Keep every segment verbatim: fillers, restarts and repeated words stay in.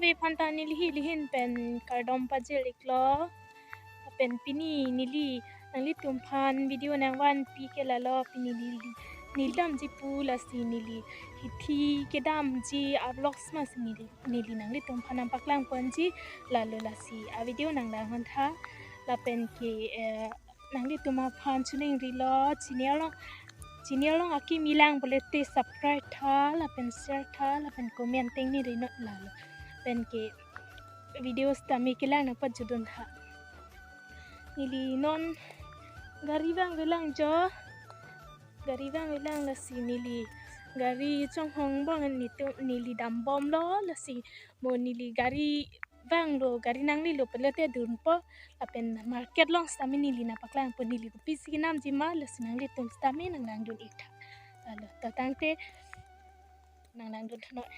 Ve aphan ta neli hilihin pen kardom pajir iklo. Pen pini neli nanglitum aphan video nangvanpi ke lalo, pini neli, neli damji pu lasi neli hithi kedamji a-vlogs masi neli, neli nanglitum aphan nangpaklang ponji lalo, lasi a-video nanglang hon tha. Lapen ke, eh, nanglitum aphan choningrilo, chini along, chini along akimi lang pulote subscribe tha, lapen share tha, lapen comment tengne ri non lalo. Pen ke video sitame kelang nangpajutdun tha. Neli non gari vangvelang jo, gari vangvelang lasi neli gari chonghong bong nelitum, neli dambomlo lasi mo neli gari vanglo, gari nanglelo pulote dunpo, lapen market along sitame neli nangpaklangpo, neli kopisi kenamji ma lasi nanglitum sitame nanglangdun ik tha. Lalo, to tangte nanglangdun tha noi.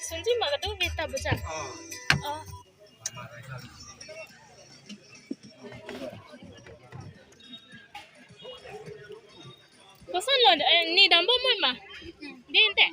Sunji ma kadokave ta bocha. Oh. Kosonlo, eh, ne dambom ma? Dei ante.